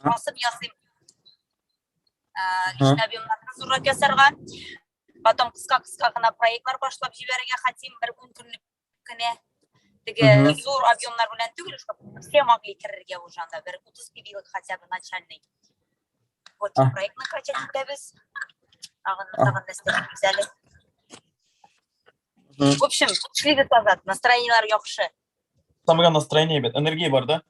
Басым ясыйм. Личный объемнарны зуррак ясарга. Потом кыска-кыска гына проектлар башлап җибәрергә хотим, бер ун көнлек кенә. Теге зур объемнар белән түгел, чтобы все могли керергә уже анда бер 30 пивилок хотя бы начальный. Вот проектны качать итәбез. Тагын тагын нәрсә эшлибез әле. В общем, эшлибез, Азат, настроениелар яхшы. Самое настроение бит, энергия бар, да?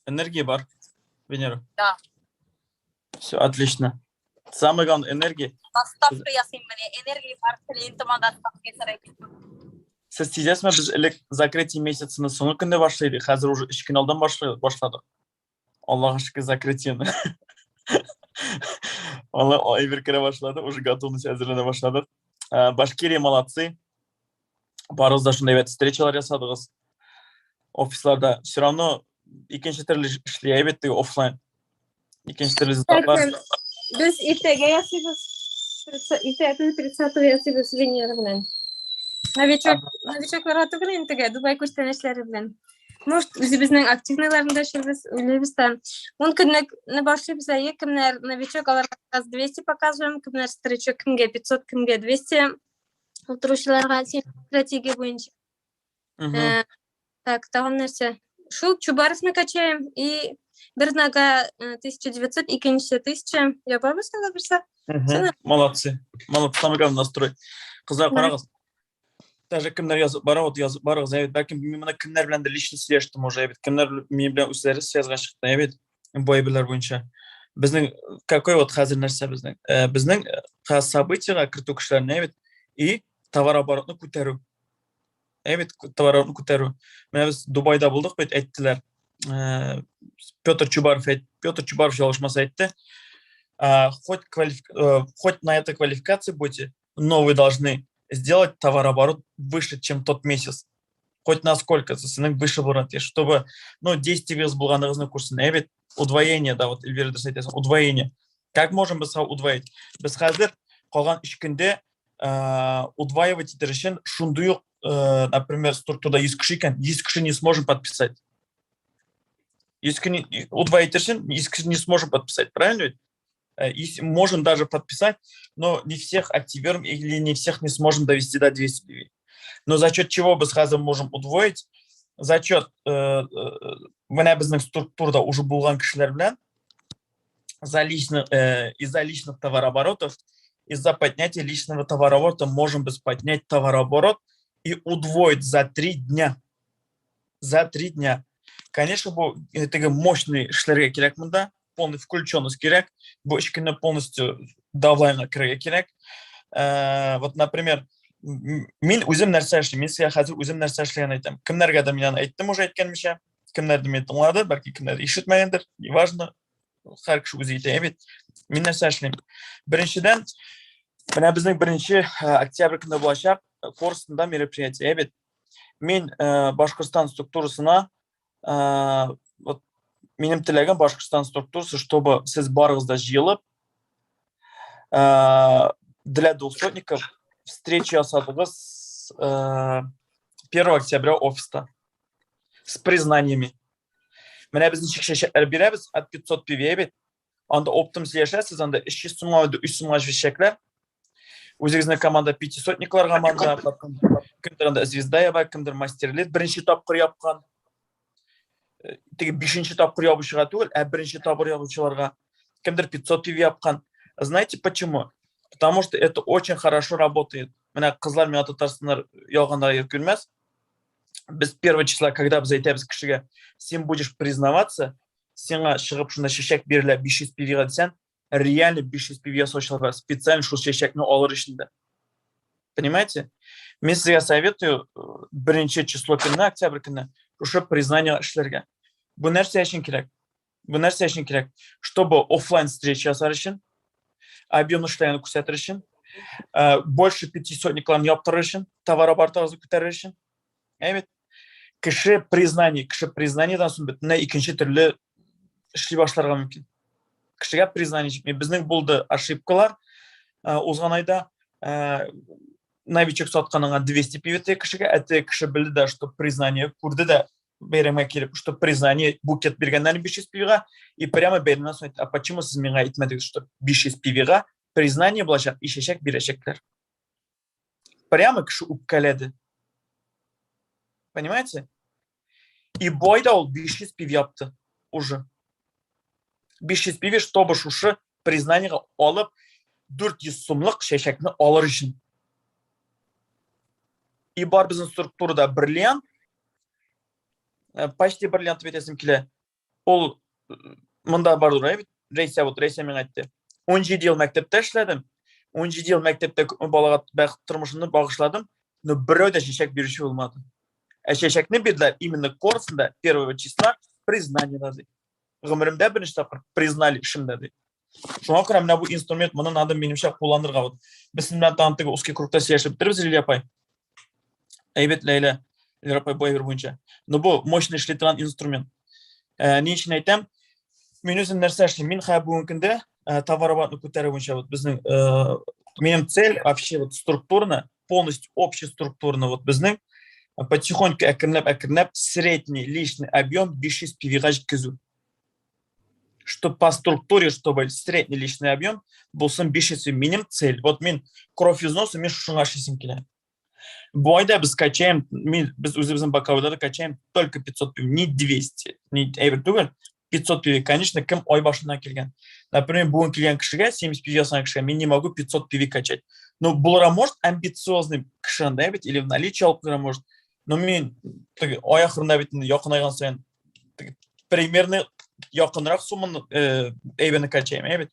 Энергия бар, Венера? Да. Все, отлично. Самое главное, энергия. Доставка ясыйм менә, энергия бар, клиентыма доставка ясарга киттем. Сез сизәсезме, без элек закрытие месяцны соңгы көндә башлый идек, хәзер уже 3 көн алдан башладык. Аллага шөкер, закрытиены. Алла әйбер керә башлады, уже готовность әзерләнә башладык. Башкирия молодцы. Барыгыз да шундай әйбәт встречалар ясадыгыз. Офисларда все равно икенче төрле эшли әйбәт теге офлайн. Икенче төрле результатлар. Без иртәгә ясыйбыз. Иртәгә 30 ясыйбыз Венера белән. Новичок, новичокларга түгел инде теге Дубай күчтәнәчләре белән. Может, үзебезнең активныйларны да эшлибез, уйлыйбыз да. 10 көнлекне башлыйбыз, әйе, кемнәр новичок, аларга 200 показываем, кемнәр старичок, кемгә 500, кемгә 200 утыручыларга стратегия буенча. Так, тагын нәрсә? Шул Чубаровны качаем и бер нога 1900, икенчесе 1000 ябабыз алла бирсә. Молодцы. Молодцы, самый главный настрой. Кызлар, карагыз. Даже кемнәр язып бара, вот язып барыгыз, әйбәт. Бәлкем мин моны кемнәр белән дә лично сөйләштем уже, әйбәт. Кемнәр минем белән үзләре связьга чыкты, әйбәт. Бу әйберләр буенча. Безнең какой вот хәзер нәрсә безнең? Безнең хәзер событиега кертү кешеләрне, әйбәт, и товарооборотны күтәрү. Әйбәт, товарооборотны күтәрү. Менә без Дубайда булдык бит, әйттеләр. Петр Чубаров әйт, Петр Чубаров ялгышмаса әйтте. Хоть на этой квалификации будете, но вы должны сделать товарооборот выше, чем тот месяц. Хоть насколько, сезнең выше булырга тиеш, чтобы, ну, действиегез булганыгызны күрсен. Әйбәт, удвоение, да, вот Эльвира дөрес әйтәсең, удвоение. Как можем без удвоить? Без хәзер калган 3 көндә удваивать итер өчен шундый ук, например, структурада 100 кеше икән, 100 кеше не сможем подписать. 100 кеше удвоить өчен 100 кеше не сможем подписать, правильно ведь? Можем даже подписать, но не всех активируем или не всех не сможем довести до 200 PV. Но за счет чего мы сразу можем удвоить? За счет менә безнең структурада уже булган кешеләр белән из-за личных товарооборотов, из-за поднятия личного товарооборота можем без поднять товарооборот и удвоить за 3 дня. За 3 дня. Конечно, бу теге мощный эшләргә кирәк монда, полный включенность кирәк, бу өч көнне полностью даунлайнга керергә кирәк. Вот, например, мин үзем нәрсә эшлим, мин сезгә хәзер үзем нәрсә эшләгән әйтәм. Кемнәргәдер мин аны әйттем уже әйткәнемчә, кемнәрдер мине тыңлады, бәлки кемнәрдер ишетмәгәндер, неважно, һәр кеше үзе әйтә бит. Мин нәрсә эшлим? Беренчедән, менә безнең беренче октябрь көндә булачак Корстонда мероприятие бит. Мин Башкортстан структурасына, вот минем теләгем Башкортстан структурасы, чтобы сез барыгыз да җыелып, для двухсотников встречу ясадыгыз 1 октября офиста с признаниями. Менә без ничек чәчәкләр бирәбез от 500 PV бит. Анда оптом сөйләшәсез, анда 300 сумга, 3 сумга чәчәкләр. Үзегезнең команда пятисотниклар команда, потом кемдер анда звезда яба, кемдер мастерлит беренче тапкыр япкан. Теге бишенче тапкыр ябучыга түгел, ә беренче тапкыр ябучыларга кемдер 500 PV япкан. Знаете почему? Потому что это очень хорошо работает. Менә кызлар миңа татарстаннар ялганнар йөртелмәс. Без первого числа, когда без әйтәбез кешегә, син будешь признаваться, сиңа чыгып шунда чәчәк бирелә 500 PV-га дисәң, реально 500 PV ясаучылар бар, специально шул чәчәкне алыр өчен дә. Понимаете? Мин сезгә советую беренче число көнне, октябрь көнне шушы признание эшләргә. Бу нәрсә өчен кирәк? Бу нәрсә өчен кирәк? Чтобы офлайн встреча ясар өчен, объем эшләгәнне күрсәтер өчен, больше пятисотникларны яптырыр өчен, товарооборотыгызны күтәрер өчен. Әйбәт. Кеше признание, кеше признаниедан соң бөтенләй икенче төрле эшли башларга мөмкин. Кешегә признание җитми. Безнең булды ошибкалар узган айда новичок саткан аңа 200 PV кешегә, ә теге кеше белде дә, что признание күрде дә, Бәйрәмгә килеп, что признание, букет биргәннәр 500 пивига, и прямо бәйрәмнән соң әйтте, а почему сез миңа әйтмәдегез, что 500 пивига признание булачак, и чәчәк бирәчәкләр. Прямо кеше үпкәләде. Понимаете? И бу айда ул 500 пив япты уже. 500 пиви, чтобы шушы признаниега алып 400 сумлык чәчәкне алыр өчен. И бар безнең структурада бриллиант, почти бриллиант дип әйтәсем килә. Ул монда бар бит, Рәйсә, вот Рәйсә миңа әйтте. 17 ел мәктәптә эшләдем. 17 ел мәктәптә күпме балага бәхет тормышымны багышладым, но берәү дә чәчәк бирүче булмады. Ә чәчәкне бирделәр именно Корсунда 1 числа признание ди. Гомеремдә беренче тапкыр признали эшемдә ди. Шуңа күрә менә бу инструмент, моны надо минемчә кулланырга. Вот. Без сезнең белән тагын теге узкий кругта сөйләшеп бетербез, Лилия апай. Әйбәт, Ләйлә, Лилия апай бу әйбер буенча. Но бу мощный эшли торган инструмент. Ни өчен әйтәм? Мин үзем нәрсә эшлим? Мин хәзер бүгенге көндә товарооборотны күтәрү буенча вот безнең минем цель вообще вот структурно, полностью общая структурно вот безнең потихоньку әкренләп әкренләп средний личный объем 500 PV-га җиткезү. Что по структуре, чтобы средний личный объем булсын 500 минем цель. Вот мин кровь из носа, мин шушыңа эшлисем килә. Бу айда без качаем, мин, без үзебезнең боковойларда качаем только 500 PV, не 200, не әйбер түгел, 500 PV. Конечно, кем ай башына килгән. Например, бүген килгән кешегә, 70 PV ясаган кешегә мин не могу 500 PV качать. Но булырга может амбициозный кеше анда бит, или в наличии алып куярга может. Но мин теге ай ахырында бит инде якынайган саен теге примерно якынрак сумманы әйберне качаем, әйбәт.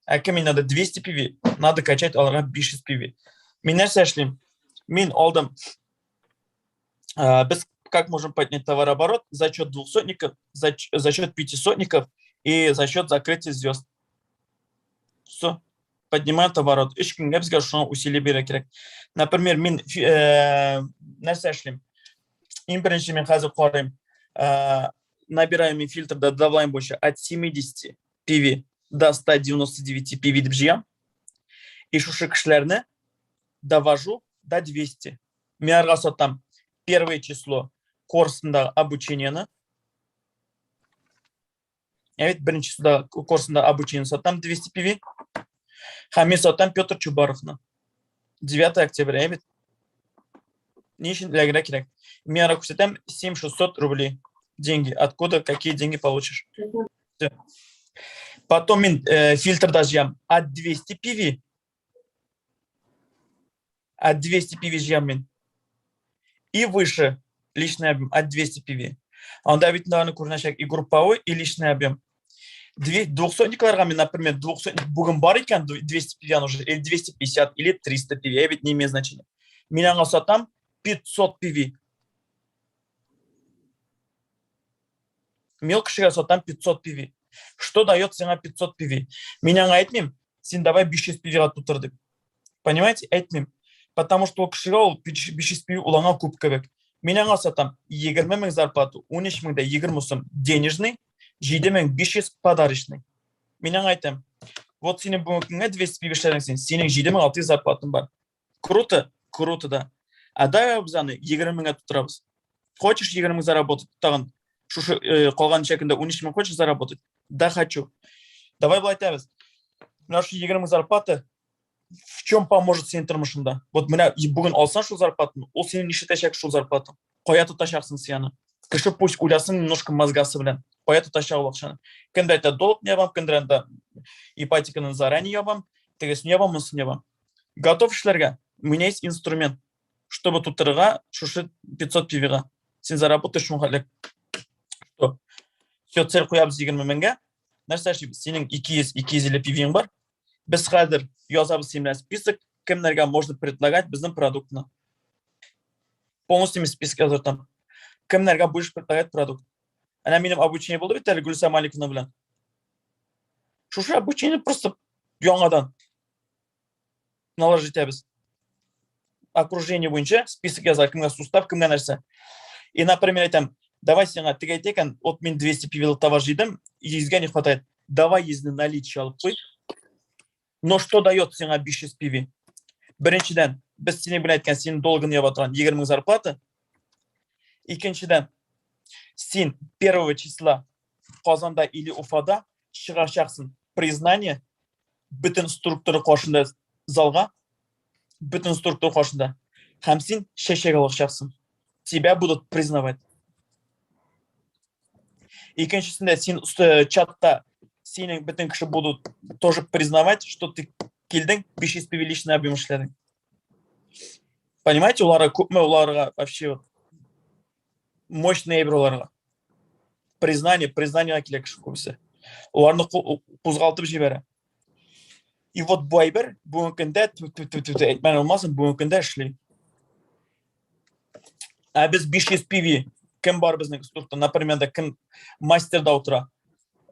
Ә кем надо 200 PV, надо качать аларга 500 PV. Мин нәрсә эшлим? Мин алдым. Без как можем поднять товарооборот? За счет двухсотников, за счет пятисотников и за счет закрытия звезд. Все. Поднимаем товарооборот. Өч көнгә безгә шуңа усилие бирергә кирәк. Например, мин нәрсә эшлим? Иң беренче мин хәзер карыйм. Набираем мин фильтрда добавляем больше от 70 PV до 199 PV дип җыям. И шушы кешеләрне довожу до 200. Мин аларга сатам первое число курсында обучениены. Ә бит беренче суда курсында обучение сатам 200 PV. Һәм мин сатам Петр Чубаровны. 9 октября, ә бит. Ни өчен эләгергә кирәк? Мин аңа күрсәтәм 7600 рублей. Деньги. Откуда, какие деньги получишь? Всё. Потом мин фильтрда җыям от 200 PV. От 200 PV җыям мин. И выше личный объем от 200 PV. Анда бит инде аны күренәчәк и групповой, и личный объем. Двухсотникларга мин, например, двухсотник бүген бар икән, 200 PV уже, или 250, или 300 PV, я ведь не имеет значения. Мин аңа сатам 500 PV. Мин ул кешегә сатам 500 PV. Что дает сиңа 500 PV? Мин аңа әйтмим, син давай 500 PV-га тутыр дип. Понимаете, әйтмим. Потому что ул кешегә ул 500 PV ул аңа күп кебек. Мин аңа сатам 20 мең зарплату, 13 мең дә 20 сум денежный, 7500 подарочный. Мин аңа әйтәм, вот синең бүгенге көнгә 200 PV эшләдең син, синең 7600 зарплатың бар. Круто, круто да. А давай без аны 20 меңгә тутырабыз. Хочешь 20 мең заработать, тагын шушы калган ничә көндә 13 мең хочешь заработать? Да, хочу. Давай былай итәбез. Менә шушы 20 мең зарплата в чем поможет синең тормышыңда? Вот менә бүген алсаң шул зарплатаны, ул сине нишләтәчәк шул зарплата? Кая тотачаксың син аны? Кеше пусть уйласын немножко мозгасы белән. Кая тотачак ул акчаны? Кемдер әйтә, долг не ябам, кемдер анда ипотеканы заранее ябам, тегесен ябам, монысын ябам. Готов эшләргә? У меня есть инструмент, чтобы тутырырга шушы 500 PV-га. Син заработаешь шуңа хәтле. Что? Все, цель куябыз 20 меңгә. Нәрсә эшлибез? Синең 200-250 PV-ң бар. Без хәзер язабыз синең белән список, кемнәргә можно предлагать безнең продуктны. Полностью мин список языртам. Кемнәргә будешь предлагать продукт? Әнә минем обучение булды бит әле Гөлсә Маликовна белән. Шушы обучение просто яңадан наложить итәбез. Окружение буенча список язар, кемгә сустав, кемгә нәрсә. И, например, әйтәм, давай сиңа теге әйтә икән, вот мин 200 PV товар җыйдым, 100-гә не хватает. Давай 100-не наличие алып куй. Но что дает сиңа 500 PV? Беренчедән, без синең белән әйткән, синең долгын яба торган 20 мең зарплата. Икенчедән, Син первого числа Казанда или Уфада чыгачаксың. Признание бөтен структура каршында залга, бөтен структура каршында. Һәм син чәчәк алачаксың. Тебя будут признавать. Икенчесендә син чатта синең бөтен кеше будут тоже признавать, что ты килдең, 500 PV личный объем эшләдең. Понимаете, уларга күпме уларга вообще мощный әйбер уларга. Признание, признаниега килә кеше күбесе. Уларны кузгалтып җибәрә. И вот бу әйбер бүгенге көндә әйтмән булмасын, бүгенге көндә эшли. Ә без 500 PV кем бар безнең структура, например, да кем мастерда утыра,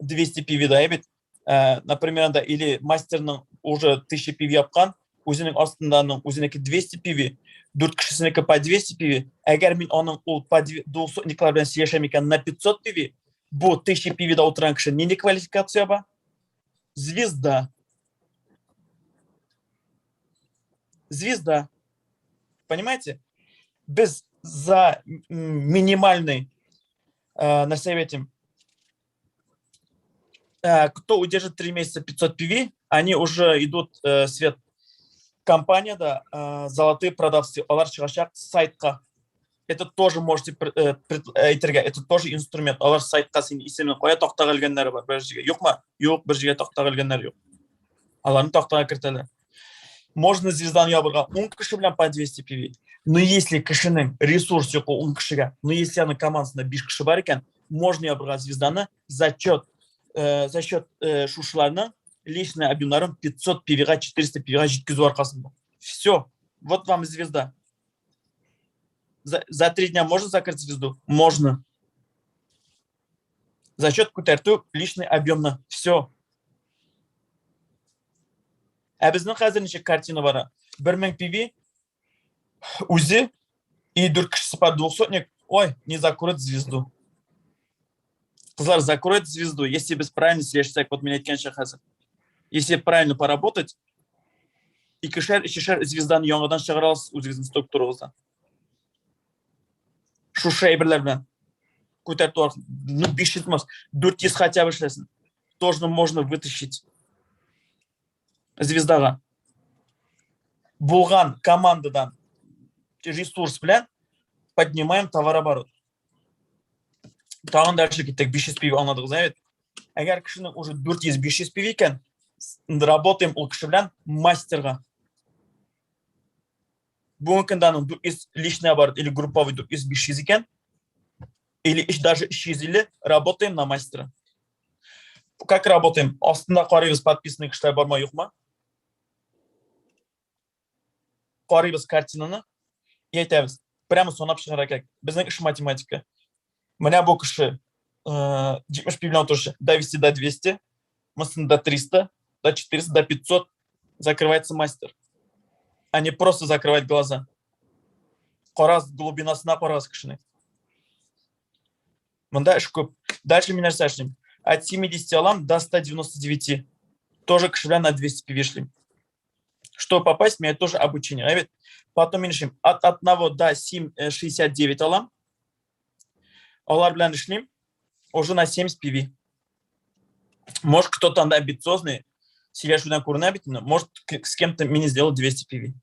200 PV да бит, например, да или мастерның уже 1000 PV япкан, үзенең астында аның үзенеке 200 PV, дүрт кешесенеке по 200 PV. Әгәр мин аның ул по двухсотниклар белән сөйләшәм икән на 500 PV, бу 1000 PV-да утырган кеше нинди квалификация ба? Звезда. Звезда. Понимаете? Без за минимальный на совете, кто удержит 3 месяца 500 PV, они уже идут свет. Компанияда золотые продавцы, алар чыгачак сайтка. Это тоже можете әйтергә, это тоже инструмент. Алар сайтка синең исемен куя, тактага элгәннәре бар бер җиргә. Юкмы? Юк, бер җиргә тактага элгәннәр юк. Аларны тактага кертәләр. Можно звезданы ябырга 10 кеше белән по 200 PV. Но если кешенең ресурс юк ул 10 кешегә, но если аның командасында 5 кеше бар икән, можно ябырга звезданы за счет шушыларның личный объемнарын 500 PV-га, 400 PV-га җиткезү аркасында. Все. Вот вам и звезда. За 3 дня можно закрыть звезду? Можно. За счет күтәртү личный объемны. Все. Ә безнең хәзер ничек картина бара? 1000 PV үзе и дүрт кешесе по двухсотник, ой, не закроет звезду. Кызлар, закроет звезду, если без правильно сөйләшсәк, вот мин әйткәнчә хәзер. Если правильно поработать, икешәр, өчешәр звезданы яңадан чыгара аласыз үзегезнең структурагыздан. Шушы әйберләр белән күтәртү аркылы, ну, 500 мас, 400 хотя бы эшләсен. Тоже можно вытащить звездага. Булган командадан ресурс белән поднимаем товарооборот. Тагын дальше киттек, 500 PV аңладыгыз, әйбәт? Әгәр кешенең уже 400-500 PV икән, работаем ул кеше белән мастерга. Бүгенге көндә аның 400 личный оборот или групповой 400-500 икән, или даже 350, работаем на мастера. Как работаем? Астында карыйбыз, подписанный кешеләр бармы, юкмы? Карыйбыз картинаны и әйтәбез. Прямо санап чыгарга кирәк. Безнең эш математика. Менә бу кеше 70 миллион торучы довести до 200, монысын до 300, до 400, до 500 закрывается мастер. А не просто закрывать глаза. Карагыз, глубинасына карагыз кешенең. Монда эш күп. Дальше мин нәрсә эшлим? От 70 алам до 199. Тоже кеше белән на 200 PV эшлим. Чтобы попасть, мне тоже обучение. Ә бит? Потом мин эшлим. От 1 до 7, 69 алам. Алар белән эшлим. Уже на 70 PV. Может, кто-то анда амбициозный, сөйләшүдән күренә бит инде. Может, с кем-то мин сделал 200 PV.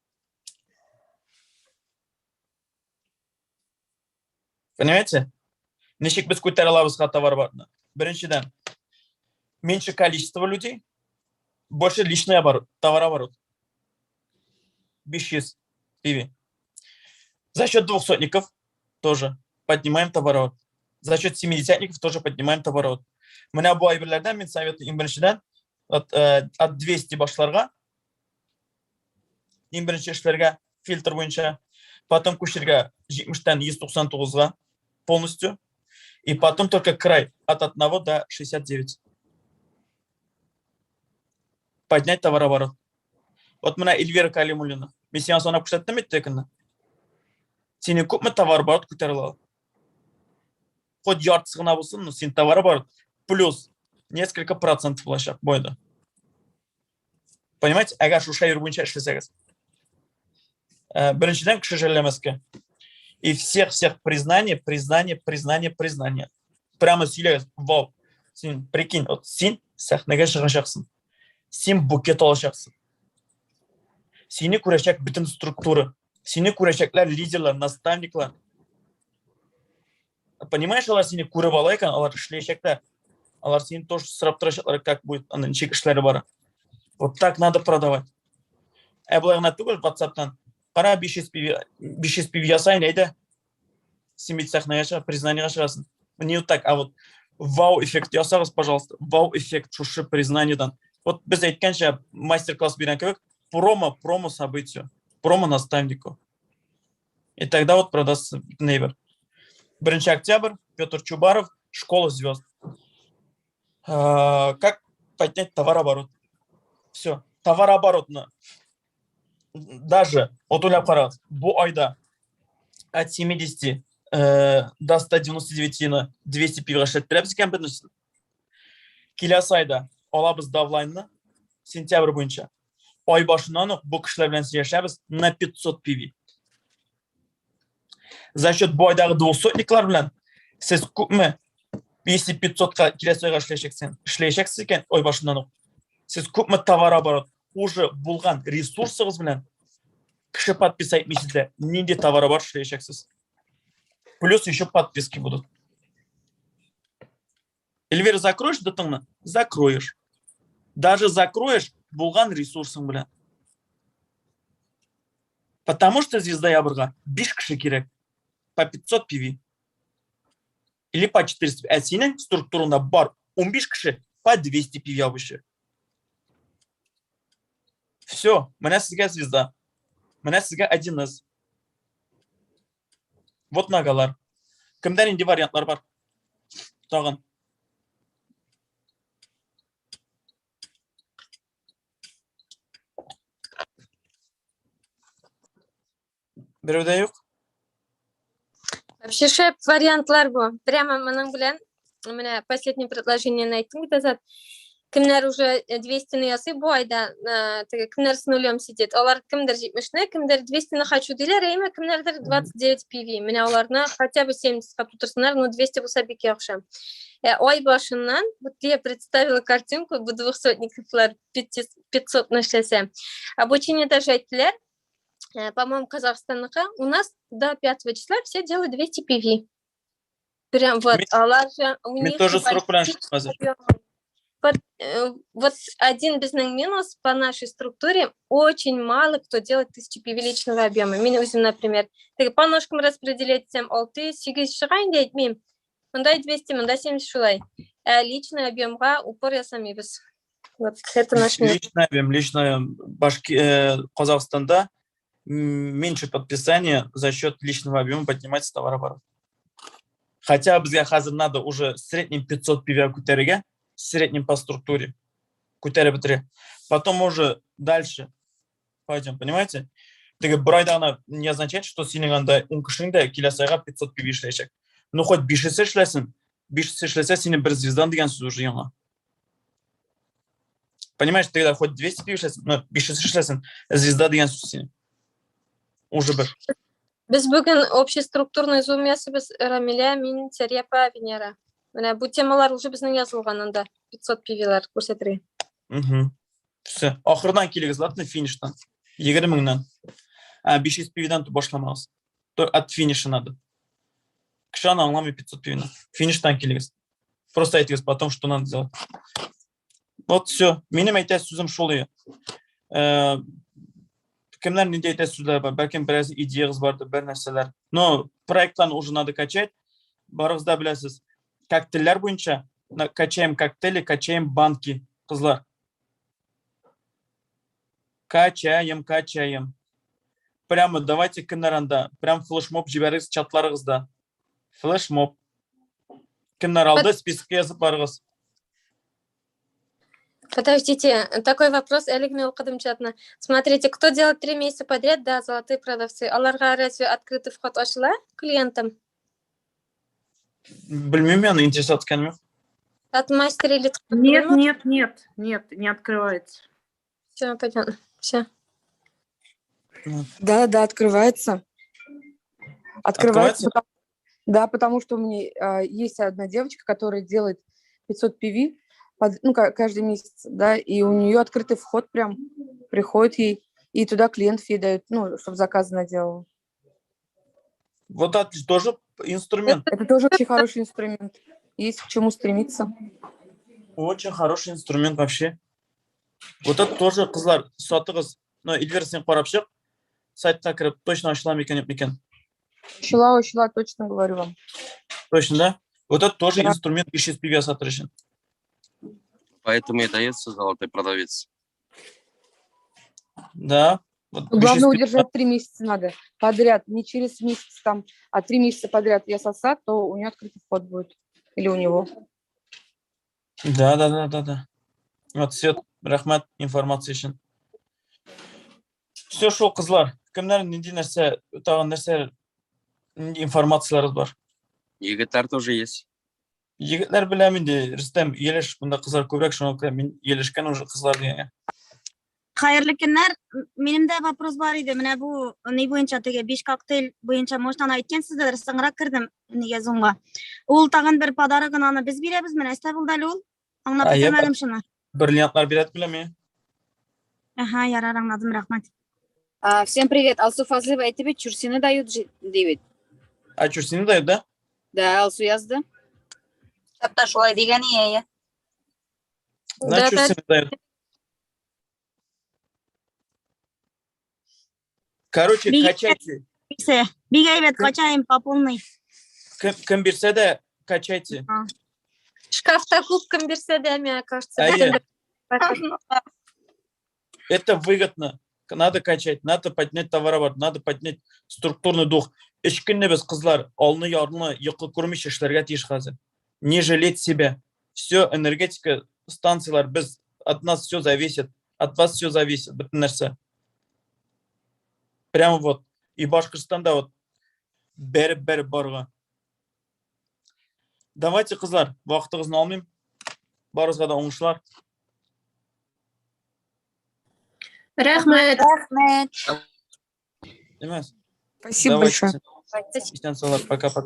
Понимаете? Ничек без күтәрә алабыз товарооборотны? Беренчедән, меньше количество людей, больше личный оборот, товарооборот. 500 PV. За счет двухсотников тоже поднимаем товарооборот. За счет семидесятников тоже поднимаем товарооборот. Менә бу әйберләрдән мин советую иң беренчедән от 200 башларга, иң беренче эшләргә фильтр буенча, потом күчергә 70-тән 199-га полностью, и потом только край от 1 до 69. Поднять товарооборот. Вот менә Эльвира Калимуллина. Мин сиңа санап күрсәттем бит текны. Синең күпме товарооборот күтәрелә ала? Хоть яртысы гына булсын, но син товарооборот плюс несколько процентов булачак бу айда. Понимаете, әгәр шушы әйбер буенча эшләсәгез. Беренчедән, кеше жәлләмәскә. И всех-всех признание, признание, признание, признание. Прямо сөйләгез, вау. Син, прикинь, вот син сәхнәгә чыгачаксың. Син букет алачаксың. Сине күрәчәк бөтен структура. Сине күрәчәкләр лидерлар, наставниклар. Понимаешь, алар сине күреп ала икән, алар эшләячәкләр. Алар сине тоже сорап торачаклар, как будет, анда ничек эшләре бара. Вот так надо продавать. Ә болай гына түгел, WhatsApp'тан. Кара 500 PV, 500 PV ясайын, әйдә. Син бит сәхнәгә чыгып, признаниега чыгасың. Не вот так, а вот вау-эффект ясагыз, пожалуйста. Вау-эффект шушы признаниедан. Вот без әйткәнчә, мастер-класс биргән кебек, промо, промо событию, промо наставнику. И тогда вот продастся Нейбер. 1 октябрь, Петр Чубаров, Школа звезд. Как поднять товарооборот? Все, товарооборотны даже, вот уйлап карагыз, бу айда от 70 до 199 на 200 PV эшләттерәбез икән бөтенесен. Киләсе айда алабыз даунлайнны, сентябрь буенча. Ай башыннан ук бу кешеләр белән сөйләшәбез на 500 PV. За счет бу айдагы двухсотниклар белән сез күпме, если 500-ка киләсе айга эшләячәксең, эшләячәксез икән ай башыннан ук, сез күпме товарооборот уже булган ресурсыгыз белән кеше подписать итмисез дә, нинди товарооборот эшләячәксез. Плюс еще подписки будут. Эльвира, закроешь датыңны? Закроешь. Даже закроешь булган ресурсың белән. Потому что звезда ябырга 5 кеше кирәк. По 500 PV. Или по 400. Ә синең структураңда бар 15 кеше по 200 PV ябучы. Все, менә сезгә звезда. Менә сезгә 1С. Вот нагалар. Кемдә нинди вариантлар бар? Тагын. Берәүдә юк? Вообще шәп вариантлар бу. Прямо моның белән менә последнее предложениене әйттең бит, Азат. Кемнәр уже 200-ны ясый бу айда, теге кемнәр с нулем сидит. Алар кемдер 70-ны, кемдер 200-ны хочу диләр, әйме, кемнәрдер 29 PV. Менә аларны хотя бы 70-ка тутырсыннар, но 200 булса бик яхшы. Ай башыннан, вот я представила картинку, бу двухсотниковлар 500-ны эшләсә. Обучение даже әйттеләр, по-моему, Казахстанныкы, у нас до 5 числа все делают 200 PV. Прям вот, алар же, у Мин них тоже срок белән большие хәзер. объемы. Вот, вот один безнең минус по нашей структуре: очень мало кто делает 1000 PV личного объема. Мин үзем, например, теге по ножкам распределять итсәм, 6, 8 чыга инде, әйтмим. Монда 200, монда 70 шулай. Ә личный объемга упор ясамыйбыз. Вот это наш минус. Личный объем, личный башки, Казахстанда меньше подписания за счет личного объема поднимается товарооборот. Хотя безгә хәзер надо уже в среднем 500 PV күтәрергә, в среднем по структуре күтәреп бетерә. Потом уже дальше пойдем, понимаете? Теге бер айда гына не означает, что синең анда 10 кешең дә киләсе айга 500 PV эшләячәк. Ну, хоть бишесе эшләсен, бишесе эшләсә, синең бер звездан дигән сүз уже яңа. Понимаешь, тогда хоть 200 PV эшләсен, но бишесе эшләсен, звезда дигән сүз синең. Уже бер. Без бүген общий структурный зум ясыйбыз, Рамилә, мин, Сәрия апа, Венера. Менә бу темалар уже безнең язылган анда. 500 PV-лар күрсәтергә. Угу. Все. Ахырдан килегез, ладно, фиништан. 20 меңнән. А, 500 PV-дан башламагыз. То от финиша надо. Кеше аны аңламый 500 PV-ны. Фиништан килегез. Просто әйтегез потом, что надо делать. Вот все. Минем әйтә сүзем шул иде. Кемнәр нинди әйтә сүзләр бар? Бәлкем бераз идеягыз бардыр, бер нәрсәләр. Но проектларны уже надо качать. Барыгыз да беләсез. Коктейльләр буенча качаем коктейли, качаем банки, кызлар. Качаем, качаем. Прямо давайте кемнәр анда, прям флешмоб җибәрегез чатларыгызда. Флешмоб. Кемнәр алды, списокка язып барыгыз. Подождите, такой вопрос, әле генә укыдым чатны. Смотрите, кто делает 3 месяца подряд, да, золотые продавцы, аларга разве открытый вход ачыла клиентам? Белмим, мин интересоваться иткәнем юк. От мастера или Нет, нет, нет, нет, не открывается. Все, понятно. Все. Да, да, открывается. Открывается. Открывается? Да, потому что у меня есть одна девочка, которая делает 500 PV, ну, каждый месяц, да, и у нее открытый вход прям приходит ей, и туда клиентов ей дают, ну, чтобы заказы наделала. Вот это тоже инструмент. Это тоже очень хороший инструмент. Есть к чему стремиться. Очень хороший инструмент вообще. Вот это тоже, кызлар, сатыгыз. Но Эльвира, син карап чык. Сайтка кереп, точно ачыла микән, юк микән? Ачыла, ачыла, точно говорю вам. Точно, да? Вот это тоже Да. инструмент 500 PV сатыр өчен. Поэтому и дается золотой продавец. Да. Вот Ну, главное 500 PV. удержать 3 месяца надо подряд, не через месяц там, а 3 месяца подряд я соса, то у нее открытый вход будет. Или у него. Да. Вот, все, рәхмәт информация өчен. Все, шул, кызлар. Кемнәр нинди нәрсә, тагын нәрсә, нинди информацияларыгыз бар? Егетләр тоже есть. Егетләр беләм инде, Рөстәм, ияләш, монда кызлар күбрәк, шуңа күрә мин ияләшкән уже кызлар дигәнгә. Хәерле көннәр. Минем дә вопрос бар иде. Менә бу ни буенча, теге биш коктейль буенча, может, аны әйткәнсездер, соңрак кердем нигә зумга. Ул тагын бер подарогын аны без бирәбезме? Нәрсә булды әле ул? Аңлап Әйе, бетермәдем шуны. Бриллиантлар бирә беләм. Аһа, ярар, аңладым, рәхмәт. А, всем привет. Алсу Фазлыева әйтте бит, чурсины дают же, ди бит. А чурсины дают, да? Да, Алсу язды. Хәтта шулай дигән ие. На Да. чурсины дают. Короче, качайте. Бирсә, бик әйбәт, качаем по полной. Кем бирсә дә, качайте. Шкафта күп кем бирсә дә, мне кажется. Әйе. Бөтен бер- Это выгодно. Надо качать, надо поднять товарооборот, надо поднять структурный дух. Өч көнне без, кызлар, алны ярны йокы күрмичә эшләргә тиеш хәзер. Не жалеть себя. Все, энергетика, станциялар, без, от нас все зависит. От вас все зависит. Бөтен нәрсә. Прямо вот. И Башкортстанда вот бәреп бәреп барырга. Давайте, кызлар, вакытыгызны алмыйм. Барыгызга да уңышлар. Рәхмәт. Рәхмәт. Димәс. Спасибо Давайте. большое. Исән саулар. Пока-пока.